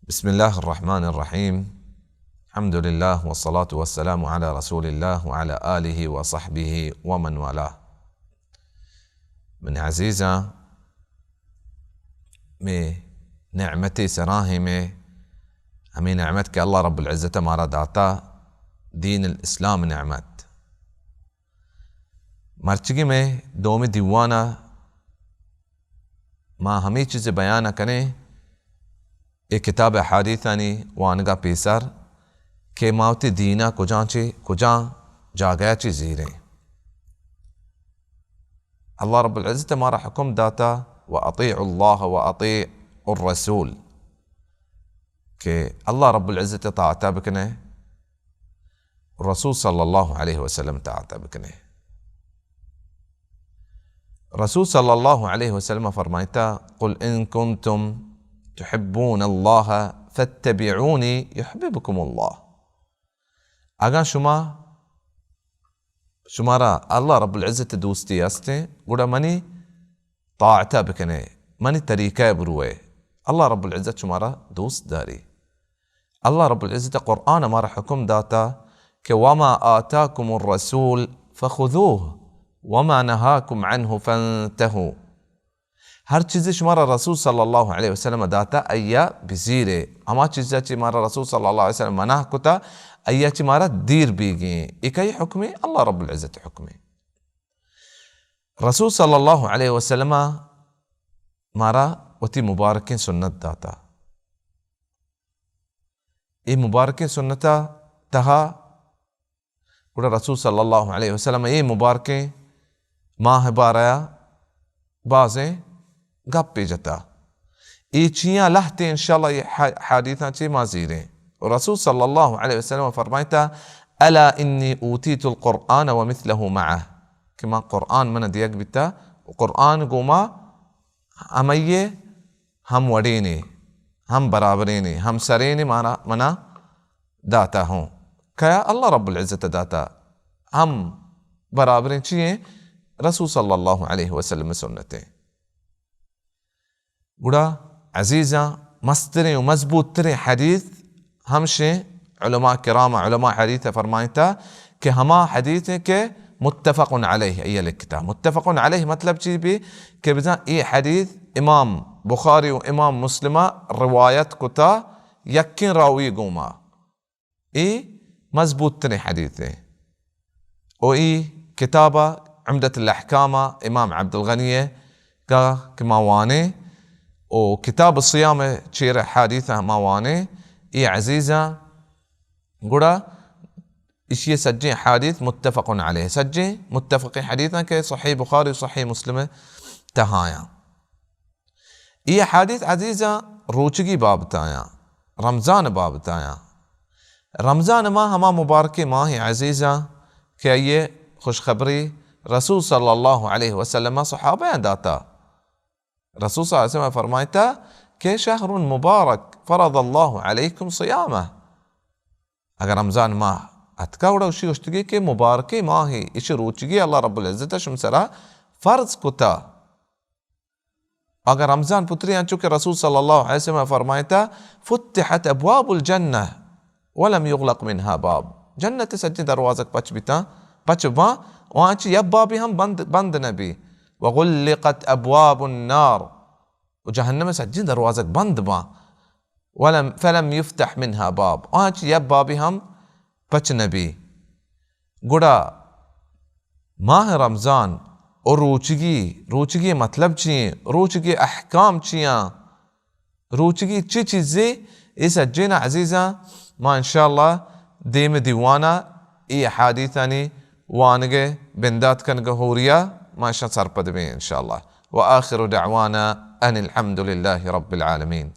بسم الله الرحمن الرحيم. الحمد لله والصلاة والسلام على رسول الله وعلى آله وصحبه ومن والاه. من عزیزاں، مئے نعمت سراہیں، مئے ہمے نعمت کہ اللہ رب العزت مارا داتا، دین الاسلام نعمت۔ مرچگی مئے دومی دیوانا ما ہمے چیز بیان کنیں، اے کتاب احادیثانی وانگا پیسر کہ ما وتی دینا کجاں چے، کجاں جاگہ چے زیریں۔ اللہ رب العزت مارا حکم داتا، و اطیعوا اللہ و اطیعوا الرسول، کہ اللہ رب العزت طاعتا بکنے، رسول صلی اللہ علیہ وسلم طاعتا بکنے۔ رسول صلی اللہ علیہ وسلم فرمائتا، قل ان کنتم تحبون اللہ فاتبعونی یحببکم اللہ۔ اگاں شما، شمارا اللہ رب العزت دوستی ہستیں، گڑا منی طاعتا بکنے، منی طریقہ بروئے، اللہ رب العزت شمارا دوست داری۔ اللہ رب العزت قرآن مارا حکم داتا کہ وما آتاکم الرسول فخذوه وما نهاکم عنه فانتهوا۔ ہر چیزے شمارا رسول صلی اللہ علیہ وسلم داتا، ایا بزیرے۔ ہما چیزا چی مارا رسول صلی اللہ علیہ وسلم منع کتا، ایا چی مارا دیر بیگیں۔ اے کئی حکمے؟ اللہ رب العزت حکمے۔ رسول صلی اللہ علیہ وسلم مارا وتی مبارکیں سنت داتا۔ اے مبارکیں سنتا تہا گڑا رسول صلی اللہ علیہ وسلم اے مبارکیں ماہ بارہ بازیں گپے جتا۔ اے چیاں لہتے انشاءاللہ اے ح-، حدیثاں چے ما زیریں۔ و رسول صلی اللہ علیہ وسلم فرمائتا، الا انی اوتیت القرآن ومثله معه، کہ ما قرآن من دیگ بیتا و قرآن گوما ہمئیے ہم وڑینے، ہم برابرینے، ہم سرینے مارا منا داتا ہوں۔ کیا؟ اللہ رب العزت داتا۔ ہم برابریں چی ہیں؟ رسول صلی اللہ علیہ وسلم سنتیں۔ گڑا عزیزاں، مستریں و مضبوط تریں حدیث ہمشیں، علماء کرام، علماء حدیث فرمائتا کہ ہما حدیث ہیں کہ متفق علیہ، اے لکھتا۔ متفق علیہ مطلب چی بھی؟ کہ بزاں اے حدیث امام بخاری و امام مسلم روایت کتا یکیں راوی گوما۔ اے مضبوط تریں حدیث ہیں۔ او اے کتاب عمدۃ الاحکام امام عبدالغنی کا کہ ما وانے، او کتاب الصیام چیر حدیث ما وانے۔ اے عزیزاں، گڑا اشی سجیں حدیث متفق علیہ، سجیں متفق حدیثاں کہ صحیح بخاری و صحیح مسلم تہایاں۔ اے حدیث عزیزاں روچگی بابتایاں، رمضان بابتایاں۔ رمضان ماہ ہما مبارکیں ماہ عزیزاں کہ آئیے خوشخبری رسول صلی اللہ علیہ وسلم صحابہ داتا۔ رسول صلی اللہ علیہ وسلم فرمائتا کہ شہر مبارک فرض اللہ علیکم صیامہ۔ اگر رمضان ماہ اتکا، گڑا اشی گوشتگی کہ مبارکیں ماہی، اشی روچگی اللہ رب العزت شم سرا فرض کتا۔ اگر رمضان پتری انچو کہ رسول صلی اللہ علیہ وسلم فرمائتا، فتحت ابواب الجنہ ولم یغلق منها باب، جنت سجیں دروازگ پچ بیتاں، پچ باں، و آنچی یک بابی ہم بند، بند نبی۔ وغلقت ابواب النار، و جہنم سجیں دروازگ بند باں۔ ولم، فلم یفتح منها باب، آنچ یک بابی ہم پچ نبی۔ گڑا ماہ رمضان و روچگی، روچگی مطلب چی ہیں؟ روچگی احکام چیاں؟ روچگی چی چیزے؟ اے سجین عزیزاں، ما انشاءاللہ دیم دیوانا اے حدیثانی وانگے بندات کنگ ہوریا ما اشاں سرپد بیں انشاءاللہ۔ وآخر دعوانا ان الحمد لله رب العالمين۔